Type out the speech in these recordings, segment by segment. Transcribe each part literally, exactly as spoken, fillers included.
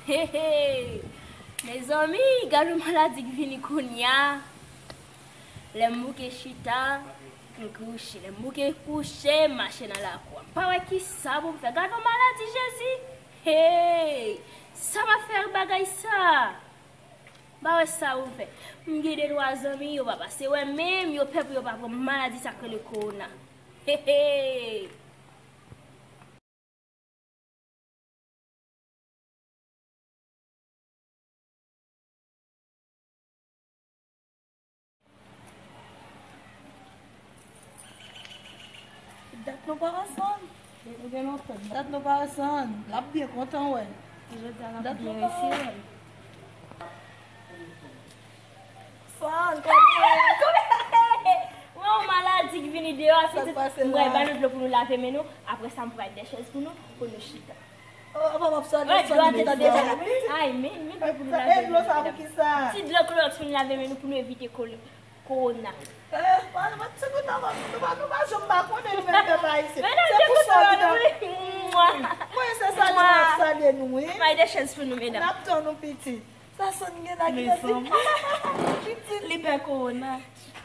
He, he. Mezanmi, gade yon maladi k vini kounye a. Lè m bouke chita, m kouche. Lè m bouke kouche, m mache nan lakou a. M pa wè ki sa pou m fè. Gade yon maladi, Jezi. Hey! Sa m ap fè ak bagay sa? M pa wè sa pou m fè. M gen de twa zanmi, yo pa pase wè menm, yo pè pou yo pa pran maladi sa k rele kowona. He, he. Dat nou pa ansanm. Dat nou pa ansanm. L ap byen kontan wè. Jodi a l ap byen resi wè. San, kòman? Mwen, yon maladi k vini deyò a, pitit. Mwen, ba nou dlo pou nou lave men nou. Apre sa, m pral dèchèz pou nou, pou nou chita. Oh, apa m ap sa, wè, dlo a te vide deja. Ay, men, men dlo pou nou lave men nou. Ti dlo klowòks pou nou lave men nou, pou nou evite kole-, kowona. Eh, pa, pa, ti bout anvan, nou pa, nou pa janm pa konnen nou menm pèp ayisyen. Se pou sa nou. Mwen, se sa nou ap salye nou, wi. Bay de chèz pou nou, medam. N ap tann nou pitit. Sa sonn gen la ki mezanmi. Pitit li pè kowona.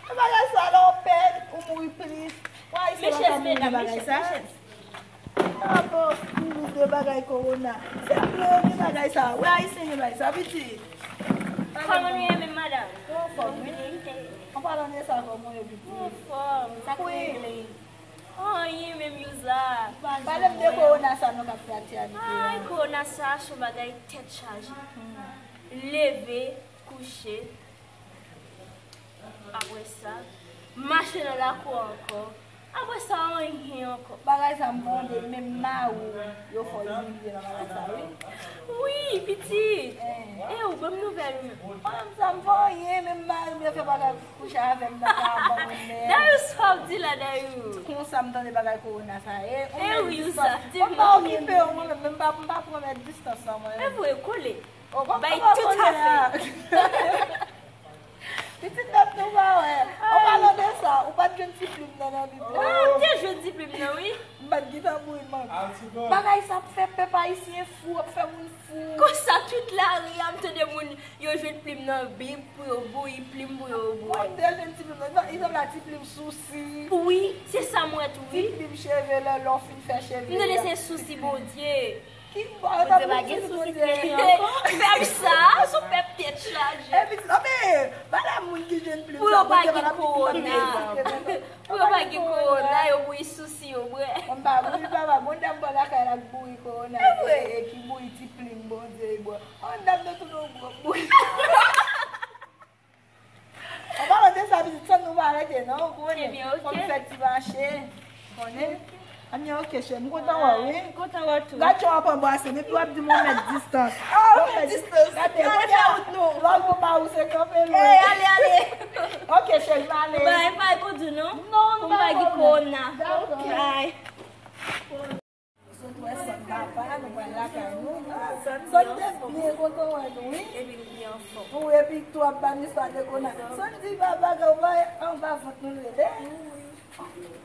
Bagay sa la, w pè, ou mouri plis. Wè, ayisyen pa ka mouri de bagay sa. Apa, mouri de bagay kowona. Se vre, gen bagay sa. Wè, ayisyen gen bagay sa, pitit. Kòman nou ye menm, madanm? Mwen anfòm, wi. An palan de sa, kòman w ye, pitit? Mwen anfòm. Sa k regle? Anyen menm, Youza. Pale m de kowona sa nou k ap fè aktyalite a. Ay, kowona sa, se yon bagay tèt chaje. Leve, kouche. Apre sa, mache nan lakou ankò. Apre sa, anyen ankò. Bagay sa m tande, menm mari w yo fè w imilye nan bagay sa, wi. Wi, pitit. Eh. E ou, ban m nouvèl ou menm. Mwen menm sa, m fè anyen, menm mari m yo fè bagay kouche avè m nan kabann, men. Dayou, sa w ap di la, Dayou? Konsa m tande bagay kowona sa ye. E wi, sa, di m. Mwen pa okipe w, mwen menm, m pa, m pa pran mèt distans lan, mwen menm. E vre, kole. Bay tout afè. Pitit dat nou pa wè. An palan de sa, ou pa t jwenn ti plim nan nan Bib la? Wi, m te jwenn ti plim nan, wi. M pa t gentan bouri mank. Bagay sa ap fè pèp ayisyen fou, ap fè moun fou. Konsa, tout lari a, m tande moun, yo jwenn plim nan Bib pou yo bouri, plim pou yo bwè. Mwen, m te jwenn ti plim nan. Li sanble a ti plim sousi. Wi, se sa m wè tou, wi. Ti plim cheve, lè, lè w fin fè cheve a. M tande se sousi Bondye. Ki bò yo t ap di sousi Bondye ankò? Pèp sa, sou pèp tèt chaje. Epi, non, men, pa la moun ki jwenn plim sa, Bondye pa t ap di plim nan. Pou yo pa gen kowona, yo bouyi sousi yo bwè. Mwen pa bouri, papa, bon dam bò lakay la k bouri kowona, e, e ki bouri ti plim Bondye bwè. Yon dam nan tounen yon gwo bouri. An palan de sa, pitit, san nou pa rete, non, ou konnen. Ebyen, ok. Fò m fè ti mache, konnen. Ebyen, ok, chè, m kontan wè w, wi. Kontan wè w tou. Gad jan w ap anbrase m, epi w ap di m yon mèt distans. Oh, yon mèt distans. Gade, kounye a, lòt bò pa ou se kanpe lwen. Ey, ale, ale. Ok, chè, m ale. Bay, bay, kondwi, non. Non, nou pa gen kowona. Dakò. Bay. Sot wè San papa, nou pral lakay nou. San te byen kontan wè nou, wi. Epi nou byen anfòm. Wi, epi tou ap ban istwa de kowona. San di papa ke w pa anba vant nou l rete. Wi.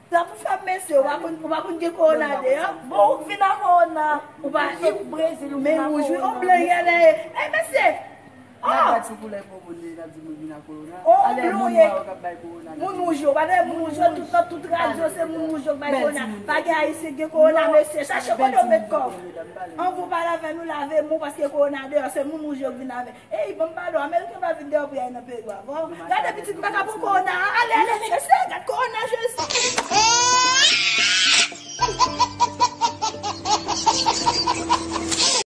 Sa pou fè mesye, ou pa konn, ou pa konn gen kowona deyò. Bon, ou k vin ak kowona. Ou pa, ou sot Brezil, ou vin ak kowona. Men wouj, wi, on blan yè la ye. Ey, mesye! Oh! Gad sou koulè po moun li, n ap di moun vin ak kowona. Oh, ale, moun nwa yo k ap bay kowona. Moun wouj yo, pa de moun wouj yo, tout nan tout radyo, se moun wouj yo k bay kowona. Pa gen ayisyen gen kowona, mesye. Chache kote w met kò w. Anvan w pale avè nou, lave men w, paske kowona deyò, se moun wouj yo k vin avè. Ey, ban m pale w, ameriken pa vin deyò pou y al nan peyi w avè w. Gade pitit, m pa ka pran kowona.